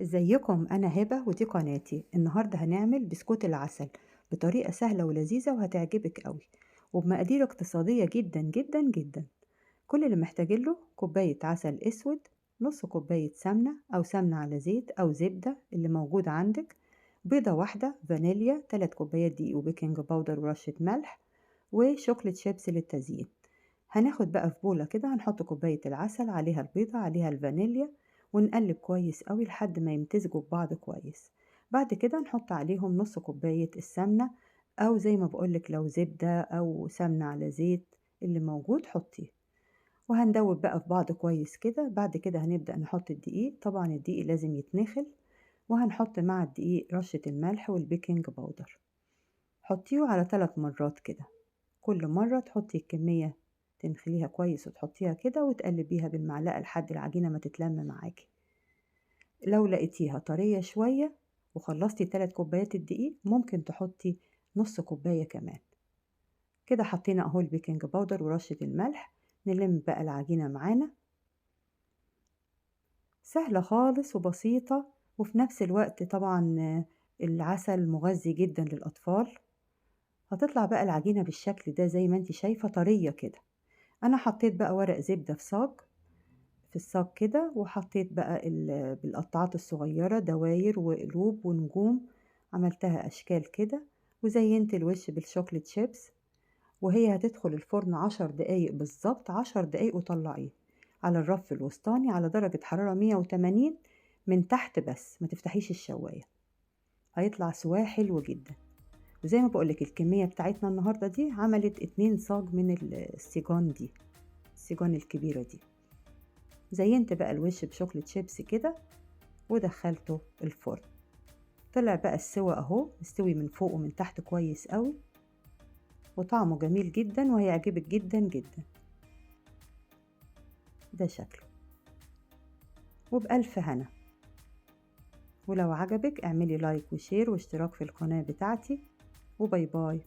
ازيكم؟ انا هبة ودي قناتي. النهاردة هنعمل بسكوت العسل بطريقة سهلة ولذيذة وهتعجبك قوي، وبمقادير اقتصادية جدا جدا جدا. كل اللي محتاجين له كوباية عسل اسود، نص كوباية سمنة او سمنة على زيت او زبدة اللي موجود عندك، بيضة واحدة، فانيليا، 3 كوبايات دقيق و baking powder ورشة ملح، و chocolate chips للتزيين. هناخد بقى في بولة كده هنحط كوباية العسل عليها البيضة عليها الفانيليا، ونقلب كويس قوي لحد ما يمتزجوا ببعض كويس. بعد كده نحط عليهم نص كوباية السمنة، أو زي ما بقولك لو زبدة أو سمنة على زيت اللي موجود حطيه، وهندوب بقى في بعض كويس كده. بعد كده هنبدأ نحط الدقيق، طبعا الدقيق لازم يتنخل، وهنحط مع الدقيق رشة الملح وال baking powder. حطيه على 3 مرات كده، كل مرة تحطي الكمية تنخليها كويس وتحطيها كده وتقلبيها بالمعلقة لحد العجينة ما تتلم معاكي. لو لقيتيها طرية شوية وخلصتي 3 كوبايات الدقيق ممكن تحطي نص كوباية كمان. كده حطينا اهو ال baking powder ورشة الملح. نلم بقى العجينة معانا، سهلة خالص وبسيطة، وفي نفس الوقت طبعا العسل مغذي جدا للأطفال. هتطلع بقى العجينة بالشكل ده زي ما انت شايفة طرية كده. انا حطيت بقى ورق زبدة في الصاج كده، وحطيت بقى بالقطعات الصغيرة دواير وقلوب ونجوم، عملتها اشكال كده، وزينت الوش بال chocolate chips. وهي هتدخل الفرن 10 دقايق بالظبط، 10 دقايق وطلعيه على الرف الوسطاني على درجة حرارة 180 من تحت بس، ما تفتحيش الشواية، هيطلع سواه حلو جدا. وزي ما بقولك الكمية بتاعتنا النهاردة دي عملت 2 صاج من السيجان دي، السيجان الكبيرة دي. زينت بقى الوش ب chocolate chips كده ودخلته الفرن. طلع بقى السوا اهو، مستوي من فوق ومن تحت كويس قوي، وطعمه جميل جدا وهيعجبك جدا جدا. ده شكله، وبألف هنا. ولو عجبك اعملي like و share واشتراك في القناة بتاعتي، و bye bye.